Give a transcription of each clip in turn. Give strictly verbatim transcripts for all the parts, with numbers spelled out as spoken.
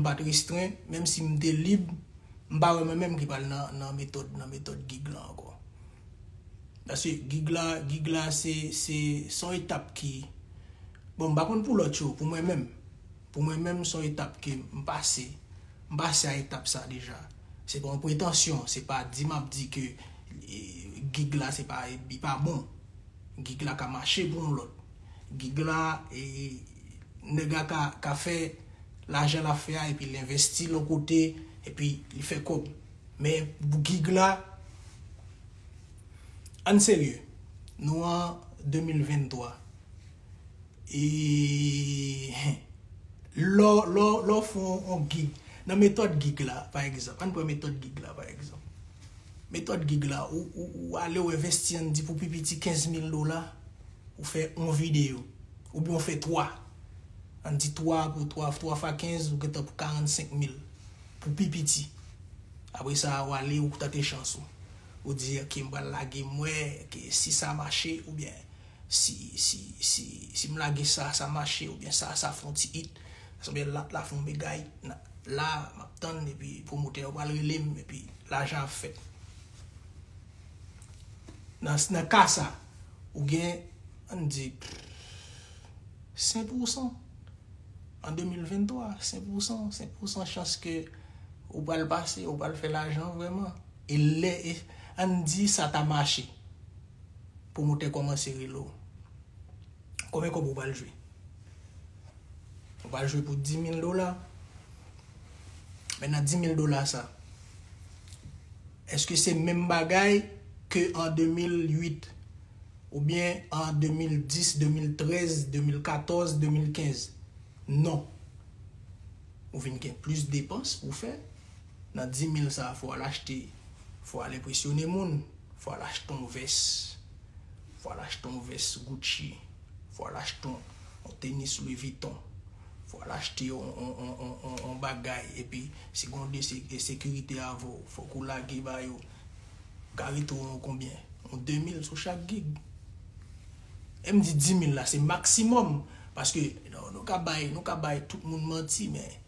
m pa t restren, menm si m te lib, m pa wè mwen menm ki pral nan, nan metòd, nan metòd gig la ankò. Paske gig la, gig la se, se, se yon etap ki, bon, m pa konn pou lòt yo, pou mwen menm, pou mwen menm, se yon etap ke m pase, m pase a etap sa deja. Se pa yon pretansyon, se pa di m ap di ke, e, gig la se pa, li pa bon. Gig la ka mache pou yon lòt. Gig la, e, nèg la ka, ka fè lajan l ap fè a, epi l envesti l yon kote, epi li fè kòb. Men pou gig la, ann serye, nou an de mil venntwa. E lè w, lè w, lè w fè yon, yon gig, nan metòd gig la, pa egzanp, ann pran metòd gig la, pa egzanp. Metòd gig la, ou, ou, ou ale, ou envesti, ann di pou pi piti kenz mil dola, ou fè yon videyo, oubyen ou fè twa. Ann di twa pou twa, twa fwa kenz, ou gentan pou karannsenk mil pou pi piti. Apre sa, ou ale, ou tante chans ou. Ou di, "Ok, m pral lage, m wè ke si sa mache, oubyen si, si, si, si m lage sa, sa mache, oubyen sa, sa fè yon ti hit." Sa vle di la, la fè yon mega hit. Na-, la, m ap tann, epi pwomotè yo pral rele m, epi lajan ap fèt. Nan, nan ka sa, ou gen, ann di, senk pousan. An de mil venntwa, senk pousan, senk pousan chans ke ou pral pase, ou pral fè lajan vrèman. E lè, e, ann di sa ta mache. Pwomotè kòmanse rele w. Konbyen kòb ou pral jwe? Ou pral jwe pou dis mil dola. Men nan dis mil dola sa, èske se menm bagay ke an de mil uit? Oubyen an de mil dis, de mil trèz, de mil katòz, de mil kenz? Non. Ou vin gen plis depans pou fè. Nan dis mil sa, fò w al achte, fò w al enpresyone moun, fò w al achte yon vès, fò w al achte yon vès Gucci, fò w al achte yon, yon tenis Louis Vuitton, fò w al achte yon, yon, yon, yon, yon, yon bagay, epi si gen de se-, sekirite avè w, fòk ou lage ba yo. Ka rete yon konbyen? Yon de mil sou chak gig. E m di dis mil la, se maksimòm. Paske nou, nou ka bay, nou ka bay tout moun manti, men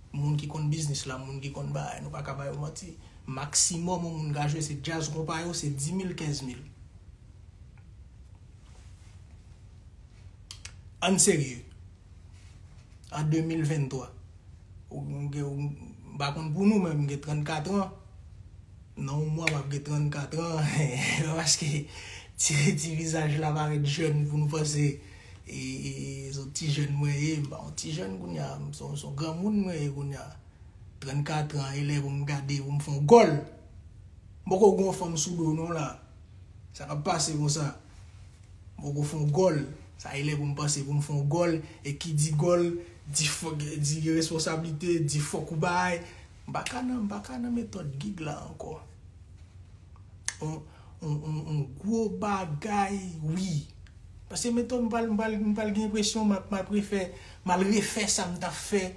moun ki konn biznis la, moun ki konn bagay, nou pa ka ba yo manti. Maksimòm yon moun ka jwe, se djaz konpa yo, se dis mil, kenz mil. Ann serye. An de mil venntwa. Ou, ou gen, ou, m pa konn pou nou, men m gen trannkat an. Nan yon mwa, m ap gen trannkat an. Paske ti, ti vizaj la parèt jèn pou nou panse, e, e, se yon ti jèn mwen ye. M pa yon ti jèn kounye a, m se yon, se yon granmoun mwen ye kounye a. Trannkat an, e lè pou m gade, pou m fè yon gòl. M poko gen yon fanm sou do non la. Sa k ap pase konsa? M poko fè yon gòl. Sa e lè pou m panse pou m fè yon gòl. E ki di gòl, di fòk, di responsablite, di fòk ou bay. M pa ka nan, m pa ka nan metòd gig la ankò. On, on, on, on gwo bagay, wi. Paske metòd m pral, m pral, m pral gen enpresyon m ap, m ap refè, m al refè sa m t ap fè